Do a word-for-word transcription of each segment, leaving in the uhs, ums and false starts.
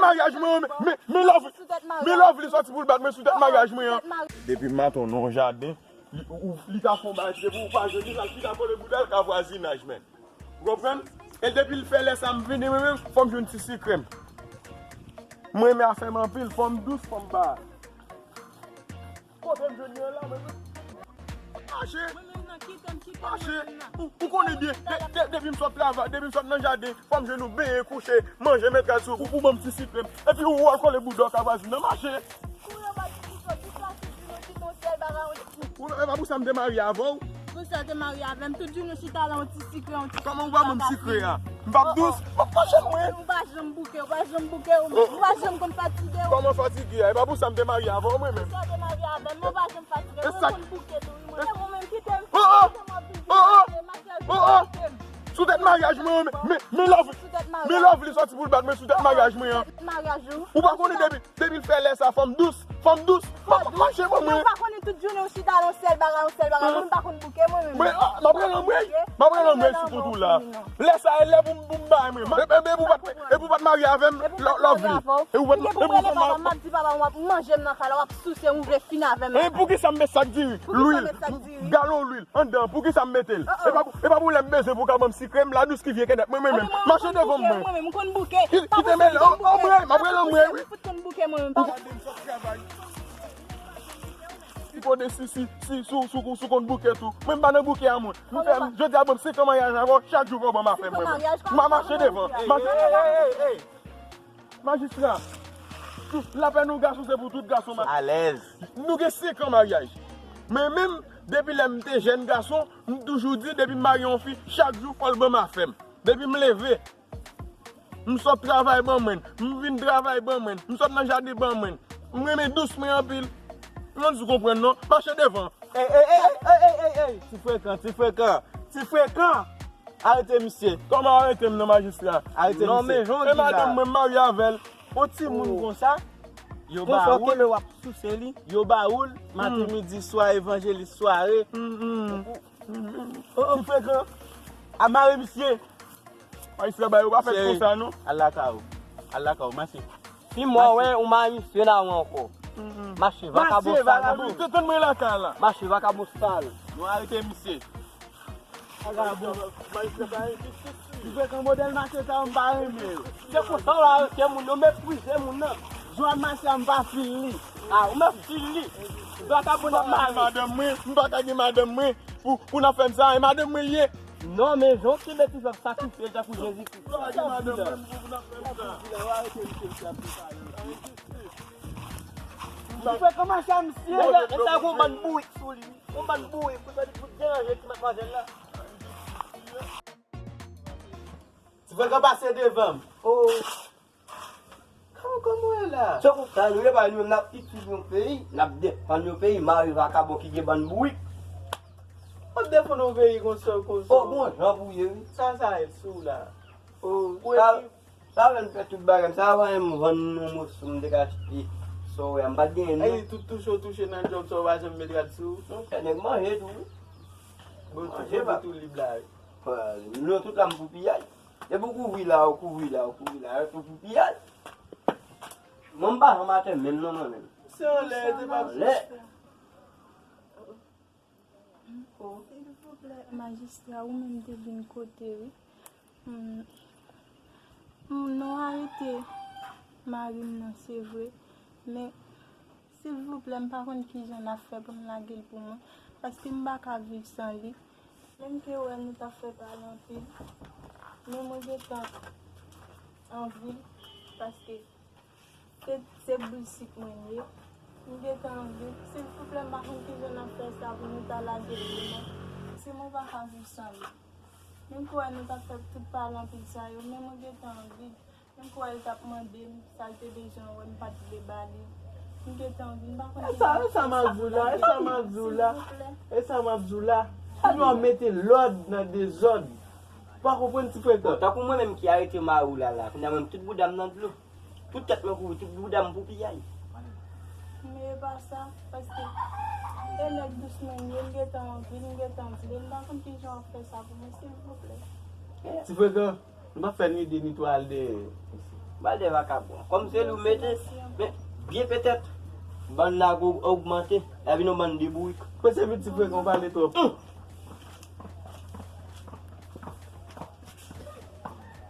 Maryaj mwen, men, men, men love, men love li soti pou l bat mwen sou tèt maryaj mwen an. Depi maten w nan yon jaden, li, ou, ou, li ka fè yon bagay, depi ou pa jwenn li, l al chita kole bouda l ka vwazinaj, men. Ou konprann? E depi l fè lè sa, m vini, mwen menm, fò m jwenn ti sikrè m. Mwen renmen afè m anpil, fò m dous, fò m ba. Kote m jwenn li an la, mwen menm? Mache! Mache! Ou, ou konnen byen, de, de, depi m sot travay, depi m sot nan jaden, fò m jwenn ou benyen, kouche, manje, met rad sou ou, ou ban m ti sikrè m. Epi ou al kole bouda w ka vwazin nan, mache! Ou, e pa pou sa m te marye avè w. Pou sa te marye avè m, tout jounen chita la, yon ti sikrè, yon ti... Kòman ou pa ban m sikrè a? M p ap dous, m ap mache mwen. Ou pa janm bouke, ou pa janm bouke, ou, ou pa janm konn fatige w. Kòman fatige a? E pa pou sa m te marye avè w, mwen menm. Pou sa te marye avè m, ou pa janm fatige, mwen konn bouke tou, wi, mwen. E mwen menm, kite m, kite m ap viv, kite m ap viv. Sou tèt maryaj mwen, men, men, men love, men love li soti pou l bat mwen sou tèt maryaj mwen an. Maryaj ou? Ou pa konnen depi, depi l fè lè sa, fò m dous, fò m dous. Ma-, mache mwen, mwen. Ou pa konnen tout jounen ou chita nan yon sèl bagay, yon sèl bagay. Mwen m pa konn bouke, mwen menm. Mwen, ah, m ap rele anmwey. M ap rele anmwey sou kont ou la. Lè sa e lè pou m, pou m bay mwen. E, e, e pou w pa t, e pou w pa t marye avè m, love li. E pou w pa t, e pou w pa t marye. M ap di papa m, w ap manje m nan kay la, w ap souse m, ou vle fin avè m. E poukisa m met sak diri? Lwil. Galon lwil anndan, poukisa m mete l? E pa, e pa pou lè m bezwen pou w ka ban m sikrè m, la dous ki vye kennèp, mwen, mwen menm. Mache devan m, mwen. Mwen menm, m konn bouke. Ki, ki te mele? Anmwey, m ap rele anmwey, wi. M fout konn bouke, mwen menm, papa. Ti kote si, si, si, sou, sou, sou konn bouke tou. Mwen m pa nan bouke a mwen. M fè, jodi a ban m senk an maryaj avè w, chak jou fò w ban m afè mwen menm. M a mache devan. Mache. Majistra, lapè nou gason se pou tout gason. Alèz. Nou gen senk an maryaj. Men menm, depi lè m te jèn gason, m toujou di, depi m marye yon fi, chak jou fò l ban m afè m. Depi m leve, m sot travay ban mwen, m vin travay ban mwen, m sot nan jaden ban mwen. M renmen dous mwen anpil. M konn si w konprann non. Mache devan. Ey, ey, ey, ey, ey, ey, ey, ti frekan, ti frekan, ti frekan. Arete misye. Kòman arete m nan, majistra? Arete misye. Non, men jan w di la. E madanm mwen, m marye avè l. Yon timoun konsa, yo ba ou l, w ap souse li, yo ba ou l, maten, midi, swa, evanjelis, sware. Ti frekan. A mare misye. Majistra, bagay yo pa fèt konsa, non. Al lakay ou. Al lakay ou, mache. Si mwen wè ou mare misye la ankò. Mache, vakabon sal. Mache, vakabon. Tann mwen lakay la. Mache, vakabon sal. Nou arete misye. Vakabon. Li fè kan modèl mache sa yo m pa renmen yo. Se konsa w arete moun, yo meprize moun nan. Jan w ap mache a m pa fil li. A, ou mèt fil li. Vakabon ap mare. Madanm mwen, m pa ka gen madanm mwen pou, pou n ap fè m sa, e madanm mwen l ye. Non, men jan w kenbe ti frè m sakrifye tankou Jezikri. M pa ka gen madanm mwen pou, pou n ap fè m sa. Li fè kòmanse a misye. Nèg sa gon bann bourik sou li. Yon bann bourik, pou sa li fout deranje ti matmwazèl la. Ti frekan pase devan m. Oh. Kòman, kòman w ye la? Se konsa nou ye, pa nou menm n ap itilize yon peyi, n ap defann yon peyi, mare vakabon ki gen bann bourik. W ap defann yon peyi konsa, konsa. Oh, bon jan pou ye, wi. Sa, sa ye sou la. Oh, sa, sa fè m fè tout bagay m. Sa fè m vann yon moso m te ka achte. Sa w wè a, m pa t genyen, non. Ey, tout touche w touche nan djòb sa, w pa janm met rad sou ou? Non, fè nèg manje tou, wi. Bon, tout, tout, tout lib la, wi. Non, tout la m pou piyay. Depi w kouvri la, w kouvri la, w kouvri la, w tou pou piyay. Mwen, m pa janm atè menm non, mwen menm. Se anlè, se pa anlè. Oh. Silvouplè, majistra, ou menm te vin kote, wi. Hmm. Hmm, nou arete mari m nan, se vre, men silvouplè, m pa konn kijan n ap fè pou n lage l pou mwen, paske m pa ka viv san li. Menm ke wè nou t ap fè pale anpil, men mwen gentan anvi l, paske se, se boul sik mwen ye. M gentan anvi l. Silvouplè, m pa konn kijan n ap fè sa pou nou ta lage l pou mwen. Se mwen pa ka viv san li. Menm ke wè nou t ap fè tout pale anpil sa yo, men mwen gentan anvi l. Menm ke wè l t ap mande m sa l te bezwen wè, m pa t vle ba li. M gentan anvi l, m pa konn... E sa, e sa m ap di w la, e sa m ap di w la, silvouplè. E sa m ap di w la. Kounya w mete lòd nan dezòd. Ou pa konprann ti frekan. Bon, tankou mwen menm ki arete mari w la, la, kounya mwen tout bouda m nan dlo. Tout tèt mwen kouvri, tout bouda m pou piyay. Men e pa sa, paske e nèg dous mwen ye, m gentan anvi l, m gentan vle l, m pa konn kijan w ap fè sa pou mwen, silvouplè. Ti frekan, nou p ap fè ni de ni twa al dèyè. Bal de vakabon. Kòm se li w mete, men byen petèt, bann la ap ogmante, l ap vin yon bann de bourik. Mwen se vin ti frekan, w pale twòp.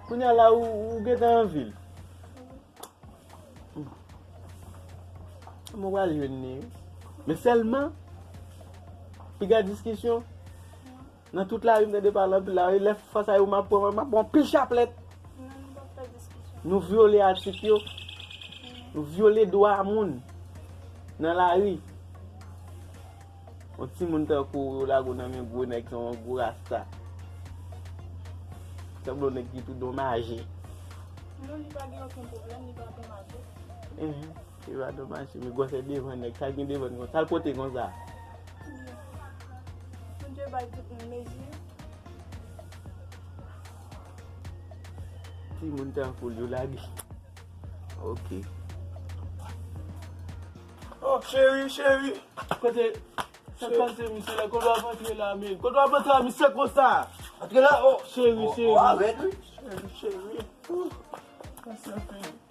Kounye a la, ou, ou gentan anvi l. Mwen pral jwenn li, wi. Men sèlman, piga diskisyon, nan tout lari, m tande pale anpil lari, lè fas a yo, m ap pran, m ap pran anpil chaplèt. Nou vyole atik yo. Nou vyole dwa moun nan lari. Yon timoun tankou w, yo lage w nan men gwo nèg, se yon gwo rasta. Sanble yon nèg ki tou donmaje. Non, li pa gen okenn pwoblèm, li pa donmaje. Enhen, li pa donmaje, men gwosè devan nèg, sa gen devan l konsa, sa l pote konsa. Bondye bay tout moun mezi. Timoun tankou l, yo lage. Ok. Oh, cheri, cheri. Kote, sa k pase, misye la? Kote w ap antre la, men? Kote w ap antre la, misye konsa? Antre la, oh. Cheri, oh, cheri. Oh, arèt, wi. Cheri, cheri. Ouh. Sa, sa fè.